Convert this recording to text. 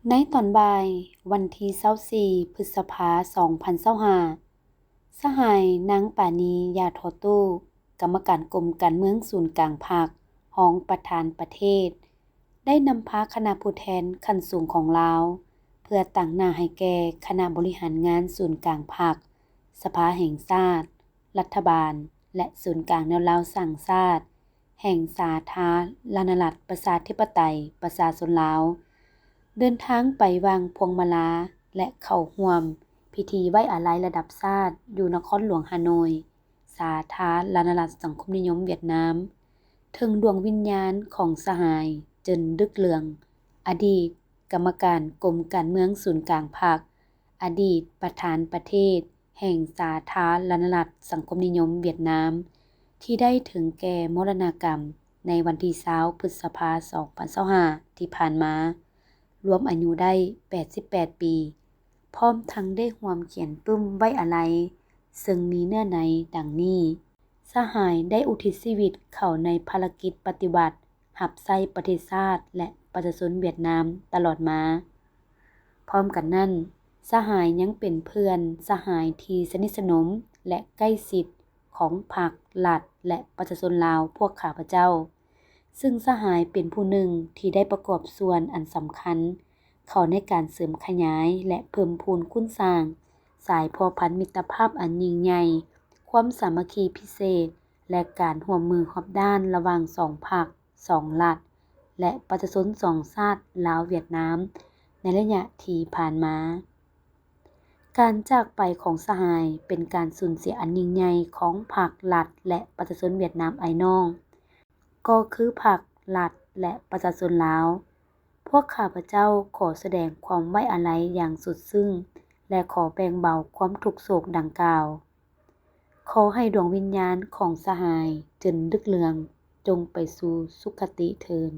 ໃນຕອນບ່າຍ ວັນທີຊາວສີ່ ພຶດສະພາ ສອງພັນຊາວຫ້າ ສະຫາຍ ນາງ ປານີ ຢາທໍ່ຕູ້ ກຳມະການກົມການເມືອງສູນກາງພັກ, ຮອງປະທານປະເທດ ໄດ້ນຳພາຄະນະຜູ້ແທນຂັ້ນສູງຂອງລາວ ເພື່ອຕາງໜ້າໃຫ້ແກ່ຄະນະບໍລິຫານງານສູນກາງພັກ, ສະພາແຫ່ງຊາດ, ລັດຖະບານ ແລະ ສູນກາງແນວລາວສ້າງຊາດ ແຫ່ງສາທາລະນະລັດ ປະຊາທິປະໄຕ ປະຊາຊົນລາວ ເດີນທາງໄປວາງພວງມາລາ ແລະ ເຂົ້າຮ່ວມພິທີໄວ້ອາໄລລະດັບຊາດ ຢູ່ນະຄອນຫຼວງຮ່າໂນ້ຍ, ສາທາລະນະລັດສັງຄົມນິຍົມຫວຽດນາມ, ເຖິງດວງວິນຍານຂອງສະຫາຍ ເຈິນ ດຶກເຫຼືອງ, ອະດີດກຳມະການກົມການເມືອງສູນກາງພັກ, ອະດີດປະທານປະເທດ ແຫ່ງສາທາລະນະລັດສັງຄົມນິຍົມຫວຽດນາມ ທີ່ໄດ້ເຖິງແກ່ມໍລະນະກຳໃນວັນທີຊາວ ພຶດສະພາ ສອງພັນຊາວຫ້າ ທີ່ຜ່ານມາ, ລວມອາຍຸໄດ້ ແປດສິບແປດປີ, ພ້ອມທັງໄດ້ຮ່ວມຂຽນປຶ້ມໄວ້ອາໄລ, ເຊິ່ງມີເນື້ອໃນດັ່ງນີ້: ສະຫາຍໄດ້ອຸທິດຊີວິດເຂົ້າໃນພາລະກິດປະຕິວັດ ຮັບໃຊ້ປະເທດຊາດ ແລະ ປະຊາຊົນຫວຽດນາມຕະຫຼອດມາ. ພ້ອມກັນນັ້ນ, ສະຫາຍຍັງເປັນເພື່ອນສະຫາຍທີ່ສະໜິດສະໜົມ ແລະ ໃກ້ຊິດຂອງພັກ, ລັດ ແລະ ປະຊາຊົນລາວພວກຂ້າພະເຈົ້າ, ຊຶ່ງສະຫາຍເປັນຜູ້ໜຶ່ງທີ່ໄດ້ປະກອບສ່ວນອັນສຳຄັນເຂົ້າໃນການເສີມຂະຫຍາຍ ແລະ ເພີ່ມພູນຄູນສ້າງສາຍພົວພັນມິດຕະພາບອັນຍິ່ງໃຫຍ່, ຄວາມສາມັກຄີພິເສດ ແລະ ການຮ່ວມມືຮອບດ້ານລະຫວ່າງສອງພັກ, ສອງລັດ ແລະ ປະຊາຊົນສອງຊາດລາວ-ຫວຽດນາມ ໃນໄລຍະທີ່ຜ່ານມາ. ການຈາກໄປຂອງສະຫາຍເປັນການສູນເສຍອັນຍິ່ງໃຫຍ່ຂອງພັກ, ລັດ ແລະ ປະຊາຊົນຫວຽດນາມອ້າຍນ້ອງ, ກໍຄືພັກ, ລັດ ແລະ ປະຊາຊົນລາວ. ພວກຂ້າພະເຈົ້າຂໍສະແດງຄວາມໄວ້ອາໄລຢ່າງສຸດຊຶ້ງ ແລະ ຂໍແບ່ງເບົາຄວາມທຸກໂສກດັ່ງກ່າວ. ຂໍໃຫ້ດວງວິນຍານຂອງສະຫາຍ ເຈິນ ດຶກເຫຼືອງ ຈົ່ງໄປສູ່ສຸຄະຕິເທີ້ນ.